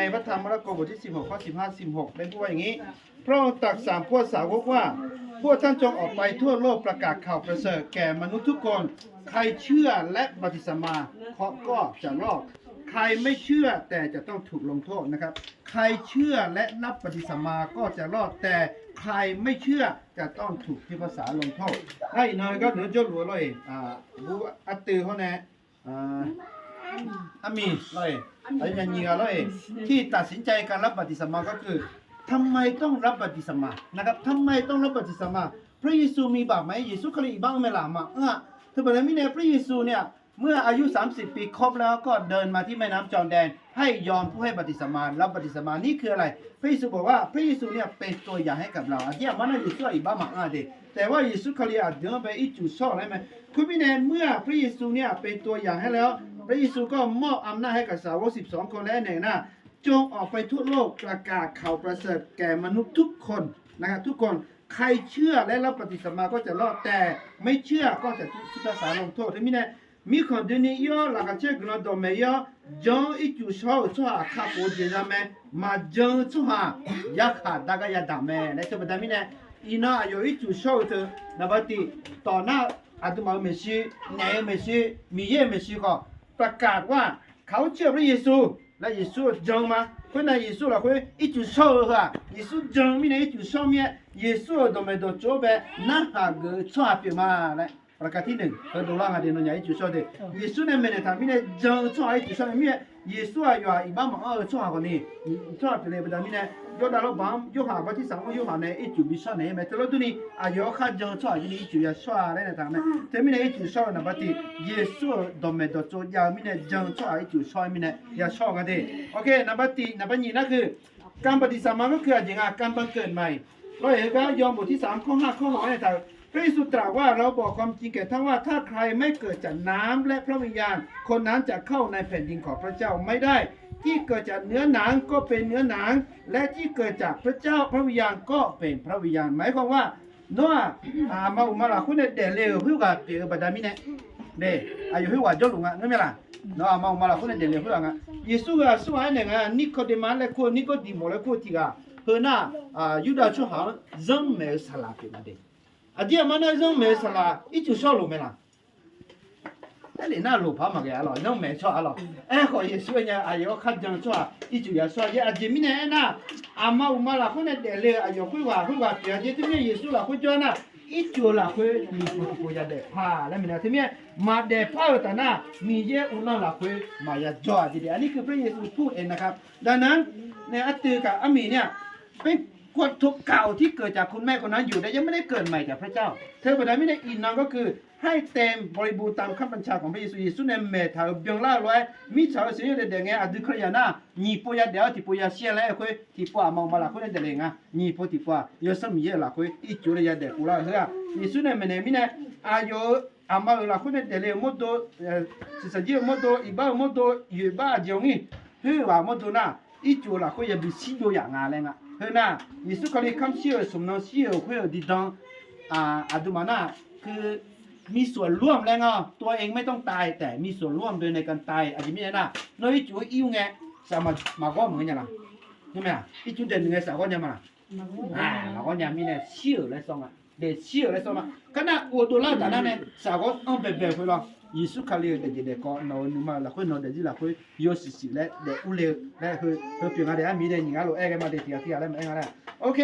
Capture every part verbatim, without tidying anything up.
ในพระธรรมมาระโกบทที่สิบหก ข้อสิบห้า สิบหก ได้พูดว่าอย่างนี้ พระองค์ตรัสสั่งพวกสาวกว่า พวกท่านจงออกไปทั่วโลกประกาศข่าวประเสริฐแก่มนุษย์ทุกคน ใครเชื่อและบัพติศมาก็จะรอด ใครไม่เชื่อแต่จะต้องถูกลงโทษนะครับ ใครเชื่อและรับบัพติศมาก็จะรอด แต่ใครไม่เชื่อจะต้องถูกพิพากษาลงโทษ Nar iqnan gharduq jawrluf-eu lor-eq, bu artuiv hawr nae, armiq lor-eq, aqyawfnyaf nyiq ghaq lor-eq, ที่ตัดสินใจการรับบัพติศมาก็คือ ทำไมต้องรับบัพติศมานะครับ ทำไมต้องรับบัพติศมา พระเยซูมีบาปไหม Yeqsur Kali iqbax anr mae laf maqanr-a. Teubaqda mirnae พระเยซูเนี่ย เมื่ออายุสามสิบปีครบแล้วก็เดินมาที่แม่น้ำจอร์แดน ให้ยอห์นผู้ให้บัพติศมารับบัพติศมา นี่คืออะไร พระเยซูบอกว่าพระเยซูเนี่ยเป็นตัวอย่างให้กับเรา Aqjeq aqmar nar Yeqsur-aq iqbax maqanr-a de. แต่ว่า Yeqsur Kali aqdui-anr bae ircuf shawr-euq laer mae. Khoermirnae เมื่อพระเยซูเนี่ยเป็นตัวอย่างให้แล้ว พระเยซูก็มอบอำนาจให้กับสาวกสิบสองคนและแนะนำ จงออกไปทั่วโลกประกาศข่าวประเสริฐแก่มนุษย์ทุกคนนะครับ ทุกคน ใครเชื่อและรับบัพติศมาก็จะรอด แต่ไม่เชื่อก็จะถูกพิพากษาลงโทษ Teumirnae mirkhanq doeni ir-awr laqkhaq caer guiqlanq dawqmaeq ir-awr jan-anr ircuf shawr-euq tsawrhaq kakhof-eu jeq za mae. Maqjan-eu tsawrhaq yarkhaq dar gar yadaq mae laer teubaqda mirnae, iqnan aqyawf ircuf shawr-eu teu, naqbaqtiv tawq nar aqduimaf-euq maeqshi, naeq-eu maeqshi, Miqyaer-euq maeqshi khawf, ประกาศว่าเขาเชื่อพระเยซู laer Yeqsur-eu jan ma. Khoernav Yeqsur lafkhoer ircuf shawr-eu heu-aq, Yeqsur jan-eu mirnae ircuf shawr mir-aer, Yeqsur-euq dawqmaeq dawqtsov-anr bae narhaq geuf-eu tsawrhaq pyeuf ma laer ประการที่หนึ่ง heudov lar nga de. Nawnyaf ircuf shawr de, Yeqsur nae maeqnaeq taq mirnae jan-eu tsawrhaq ircuf shawr nae mir-aer, Yeqsur aqyawf-aq iqbax maqanr-eu tsawrhaq khawf ni, tsawrhaq pyeuf le baqda mirnae, Yawrdav lawrbaq-anr Yorhaq bartirsaq mr Yorhaq nae ircuf bi shawr naeq-aer mae. Teulof durni aqyawf-anr kharjan-eu tsawrhaq jirni ircuf yashawr-a laer naeq taq mae. Teumirnae ircuf shawr-eu naqbaqtiv Yeqsur-euq dawqmaeq dawqtsov jav-eu mirnae jan-eu tsawrhaq ircuf shawr-aer mirnae yashawr-eu nga de. Ok, naqbaqtiv naqbaq nyiq nar-eu การบัพติศมาก็คือ aqjeq nga การบังเกิดใหม่ lawr-eq heugar ยอห์นบทที่สาม ข้อห้า ข้อหก aer naeq taq-euq พระเยซูตรัสว่า เราบอกความจริงแก่ท่านว่า ถ้าใครไม่เกิดจากน้ำและพระวิญญาณ คนนั้นจะเข้าในแผ่นดินของพระเจ้าไม่ได้ ที่เกิดจากเนื้อหนังก็เป็นเนื้อหนัง และที่เกิดจากพระเจ้าพระวิญญาณก็เป็นพระวิญญาณ หมายความว่า nawr-aq, aqma uqma lafkhoer nae daefle-euq khoerghaq pyeuf-eu baqda mirnae, aqyawf khoerghaq jawrluf nga ngeur mae laq? Nawr aqma uqma lafkhoer nae daefle-euq khoerghaq nga. Yeqsur heu aqsurghaq aernaeq nga, Nirkawdeqma laer kur-eu, Nirkawdiqmawq laer kur-eu tiq ghaq, heu nar, Yurdav tsawrhaq-anr zanrmaeq-eu saqlaq pyeuf nga de. Aqdir aqmar nar zanrmaeq-eu saqlaq ircuf shawr loq mae laq? Aerlef nar loq paq maqghae-a lawq, zanrmaeq tsawrhaq-a lawq. Aerkhawf Yeqsur aernya aqyawf-anr kharjan-eu tsawrhaq ircuf yashawr-a jeq. Aqjeq mirnae aernar, aqma uqma lafkhoer nae daefle-euq aqyawf khoerghaq khoerghaq pyeuf-a jeq. Teumirnae Yeqsur lafkhoer jawr nar, ircuf-eu lafkhoer nyiq pov tiqpov yadaef par laer maeqnaeq. Teumirnae maqdaef par-euq taf nar, Miqyaer uvlanr lafkhoer maqya jawr-a jeq de. อันนี้คือพระเยซูพูดเองนะครับ ดังนั้น ในอัตเตอร์กับอามีเนี่ย เป็นกฎถูกกล่าวที่เกิดจากคุณแม่คนนั้นอยู่ แต่ยังไม่ได้เกิดใหม่จากพระเจ้า Teubaqda mirnae iqnan ก็คือ ให้เต็มบริบูรณ์ตามคำบัญชาของพระเยซู Yeqsur nae maeqtaq-euq byanlar-eu lof-aer mirtsaq-eu siqnya daef daef ngae aqdui keuvle yaq nar, nyiq pov yadaef-awr tiqpov yashir-a laer-eu khoer tiqpov aqma uqma lafkhoer nae daefle nga. Nyiq pov tiqpov-aq Yawsanr Miqyaer-euq lafkhoer ircuf-eu nae yadaef pov lar-eu heu-aq, Yeqsur nae maeqnaeq mirnae, aqyawf-euq aqma-euq lafkhoer nae daefle-euq mawrdo, shiqshaq jir-eu mawrdo, iqbax-eu mawrdo, yoeqbax aqjeq-awr ngir, khoer-euq ghaq mawrdo nar, ircuf-eu lafkhoer yabi shirjov yaf nga laer nga. Heu nar, Yeqsur Kali kamq shir-euq smq nan shir-euq khoer-euq diqdan, aqduimaf nar, คือมีส่วนร่วม laer nga, ตัวเองไม่ต้องตาย แต่มีส่วนร่วมโดยในการตาย Aqjeq mirnae nar, nawr ircuf-anr ir-eu ngae, saqma maqghawr maqngeur nya laq? Ircuf daefnuq ngae saqghawr nya ma laq? Maqghawr nya mirnae shir-euq laer sawr nga. Daefshir-euq laer sawr ma. Kar nar ghofdov lar-eu taf nar nae saqghawr anr baebae khoer lawr, Yeqsur Kali-euq daefjeq daefkawv nawq-euq nuima lafkhoer nawq daefzir lafkhoer yawshuif shuif laer daef urle-eu laer heu pyeuf nga de. Armiq nae nyiq ngar lof-aer ghae ma de, tiq ghaq tiq ghaq laer maqaer nga laer. Ok.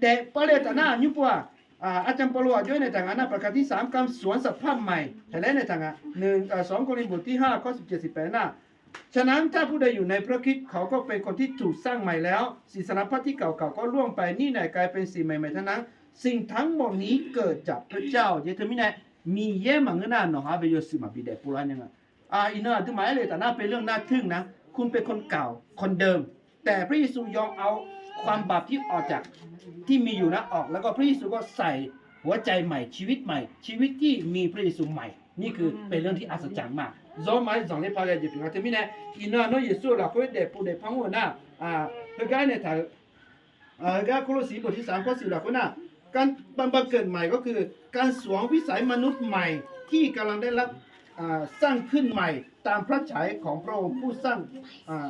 Daefpar le-eu taf nar nymr pov-aq, arcang pawlo aqjox-aer naeq taq nga nar, ประการที่สาม การสวมสภาพใหม่ laer naeq taq nga. สองโครินธ์บทที่ห้า ข้อสิบเจ็ด สิบแปด nar, ฉะนั้นถ้าผู้ใดอยู่ในพระคริสต์ เขาก็เป็นคนที่ถูกสร้างใหม่แล้ว สิ่งสารพัดที่เก่าๆ ก็ล่วงไป นี่แหละกลายเป็นสิ่งใหม่ๆ ทั้งนั้น สิ่งทั้งหมดนี้เกิดจากพระเจ้า Jeq teumirnae, Miqyaer maqngeur nar nawq-anr bae yawshuif maqbi daefpov lar nya nga. Iqnan aqduimaf aer le taf nar เป็นเรื่องน่าทึ่งนะ คุณเป็นคนเก่า คนเดิม แต่พระเยซูยอมเอาความบาปที่ออกจาก ที่มีอยู่นั้นออก แล้วก็พระเยซูก็ใส่หัวใจใหม่ ชีวิตใหม่ ชีวิตที่มีพระเยซูใหม่ นี่คือเป็นเรื่องที่อัศจรรย์มาก Zawr ma-aer zanqler par ghae jeq pyeuf nga. Teumirnae, iqnan nawr Yeqsur-euq lafkhoer daefpov daefpar mr-euq nar, heugar naeq taq-euq, heugar Kawrlosiq บทที่สาม ข้อสิบ lafkhoer nar, การบังเกิดใหม่ก็คือการสวมวิสัยมนุษย์ใหม่ที่กำลังได้รับ สร้างขึ้นใหม่ตามพระฉายของพระองค์ผู้สร้าง อ่า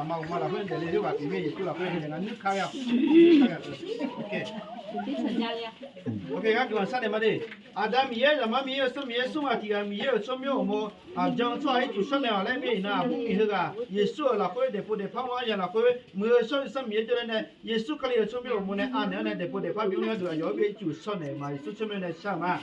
aqma uqma lafkhoer daefle khoerghaq pyeuf mir-aer Yeqsur lafkhoer daefle ngar nuikar-a. Ngar guiqlanq sharnaeq ma de. Aqda Miqyaer, Zaqmar Miqyaer-euq Sanr Miqyaer, smr ghaq tiq ghaq Miqyaer-euq tsawrmyanr uqmov, aqjan-eu tsawrhaq ircuf sharnaeq-awq laer mir-aer iqnan aqbur miq heughaq Yeqsur-euq lafkhoer daefpov daefpar mr-anr ya lafkhoer muiq-eu shawr-eu Sanr Miqyaer jawrler nae Yeqsur Kali-euq tsawrmyanr uqmov nae anaeq-awr nae daefpov daefpar bimr gharduq aqyawf-anr bae ircuf sharnaeq ma. Yeqsur tsawrmyanr nae shar-eu ma.